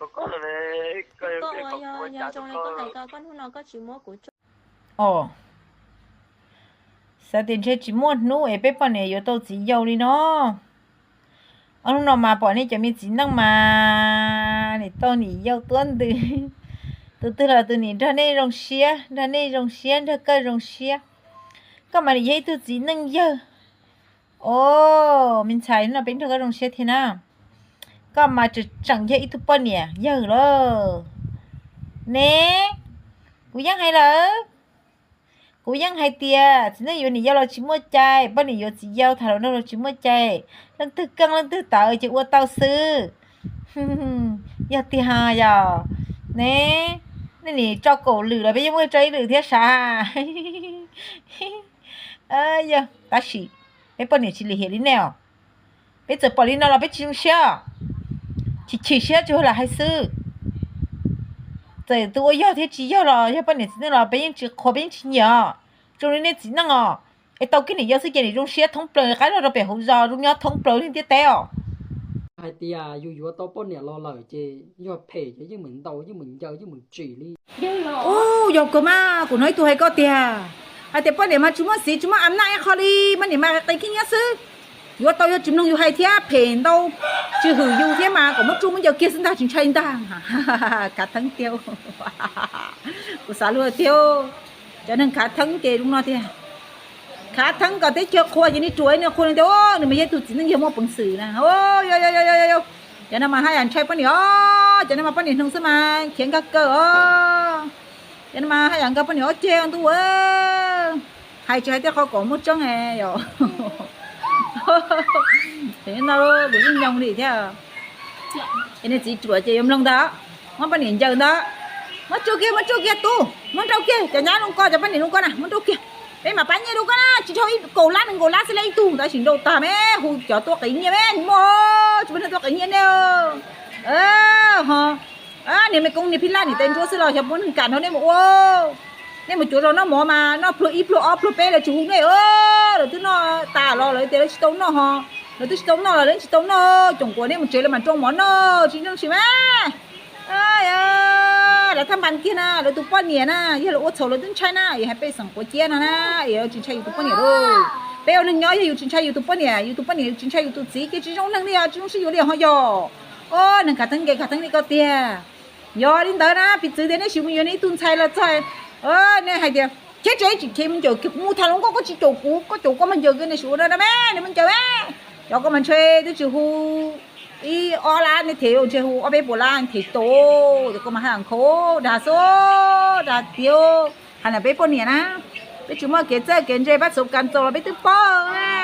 Koj ua yog, yog zoo li koj hais ko, koj hnub no koj tsis muab kuv tso. Os, xav tias ntshe tsis muaj hnub es peb poj niam yuav tau txiv yau li no. Ob hnub no mas pom nej cov me txiv neej mas nim tau nim yau tuab ntws. Tus twg los tus nim nrog nej zoo siab, nrog nej zoo siab, nrog koj zoo siab. Koj mas nim yog ib tug txiv neej yawg. Os, me ntxhais, hnub no peb nrog koj zoo siab thiab na. Koj mas tseem tseem yog ib tug poj niam yawg lawm ne. Kuv yeej hais lawm, kuv yeej hais tias txiv neej yuav niam yau los tsis muaj cai, poj niam yuav txiv yau tham hluas nraug los tsis muaj cai. Leej twg keej leej twg tawv ces ua tau xwb. Yog tiag yog ne, nej nim tso kaum lwm los peb yeej muaj tso ib lwm thiab sav. Yog tab sis peb poj niam tsis lim hiam li nej os. Peb txawm pom li no los peb tsis zoo siab, chim chim siab tsis ua lam hais xwb. Txawm tus ua yog thiab tsis yog los yog poj niam txiv neej los peb yeej tsis qhuas, peb yeej tsis nyiam os. Zoo li nej txiv neej os, es tau kiag niam yau xwb ces nim zoo siab thoob plaws qaib lug rau pem hauv zos, zoo nyob thoob plaws li ntiaj teb os. Hais tias yus yuav tau poj niam los lawm ces yog phem ces yeej meem ntaus, yeej meem ncaws, yeej meem tsim li. Ub, yog kawg mas, kuv hnov ib tug hais koj tiag, hais tias poj niam mas tsis muaj xiv tsis muaj am naj ib qho li, poj niam mas qis kiag nyiab xwb. Yuav tau yog tsis mloog yus hais thiab phem ntau, tsis hwm yus thiab mas kom muab tsuj muab ncaws kiag xwb ntag, tsis ntshai ntag. Khav theeb tiag. Kuv xav luag tiag, cov neeg khav theeb ces zoo no tiag. Khav theeb kom teb chaws qhuas ces nej ruam, nej qhuas tias nws mas yog tus txiv neej yawg muaj peev xwm na. Cov no mas haj yam ntshai poj niam os, cov no mas poj niam hnoos xwb mas khiav nkag kaw os. Cov no mas haj yam nkag poj niam ob ceg ntuj. Hais tsis hais tej qhov kom muaj tseeb yom. No kuv yeej nyoog li thiab. Es nej txiv ruam ces yuav mloog ntag, muab poj niam ncaws ntag. Muab tsuj kiag, muab tsuj kiag tub, muab nrauj kiag cov nyab zoo ko, cov poj niam zoo ko na, muab nrauj kiag. Peb mam pab nyiaj rau koj na, tsis tau ib kaum lab nees nkaum lab xwb la ib tug, tab sis nrauj tag me, hu cov tuaj qiv nyiaj me, muaj tsis muaj neeg tuaj qiv nyiaj nej. Ho niag me koob niag phij laj niam tais ntsuab xwb los xyov puas muaj neeg kam nrog nej mus ua. Nej mus cuav zos noj mov mas noj pluag ib pluag ob pluag peb lawv tsis hu nej. Lawv twb noj tas los lawv tias lawv tsis tau noj ho, lawv twb tsis tau noj los lawv tsis tau noj, coom kuas nej mus tsev lawv mam rau mov noj tsis ntseeg sim mas. Lawv thaj npas kiag na, lawv tus poj niam na, yog lawv ua txhaum lawv twb ntshai na, es hais pej xeem quav ciab no na, es tsis ntshai yus tus poj niam lauj. Peb ua neeg nyob yog yus tsis ntshai yus tus poj niam, yus tus poj niam yus tsis ntshai yus tus txiv ces tsis zoo neeg li os, tsis zoo sib yuav li os ho yog. Os, neeg khav theeb nkees khav theeb li koj tiag. Yog li ntawd na, piv txwv tias nej sim mus yuav nej ib tug ntxhais los txog, nej hais tias khiav tsev tsis khiav, mus ncaws kiag, kuv mus tham hluas nkauj koj tsis caum kuv, koj caum koj mas ncaws kiag, nej sim ua no na me, nej muab ncaws me. Cov koj mas ntshe twb tsis hu ib ob lab, nej them ntshe hu ob peb puas lab them tau, ces koj mas haj nkhaus dag xwb, dag tiag. Hais ntawm peb poj niam na, peb tsis muaj kev txawj kev ntse pab txhua kas txaus los peb twb paub.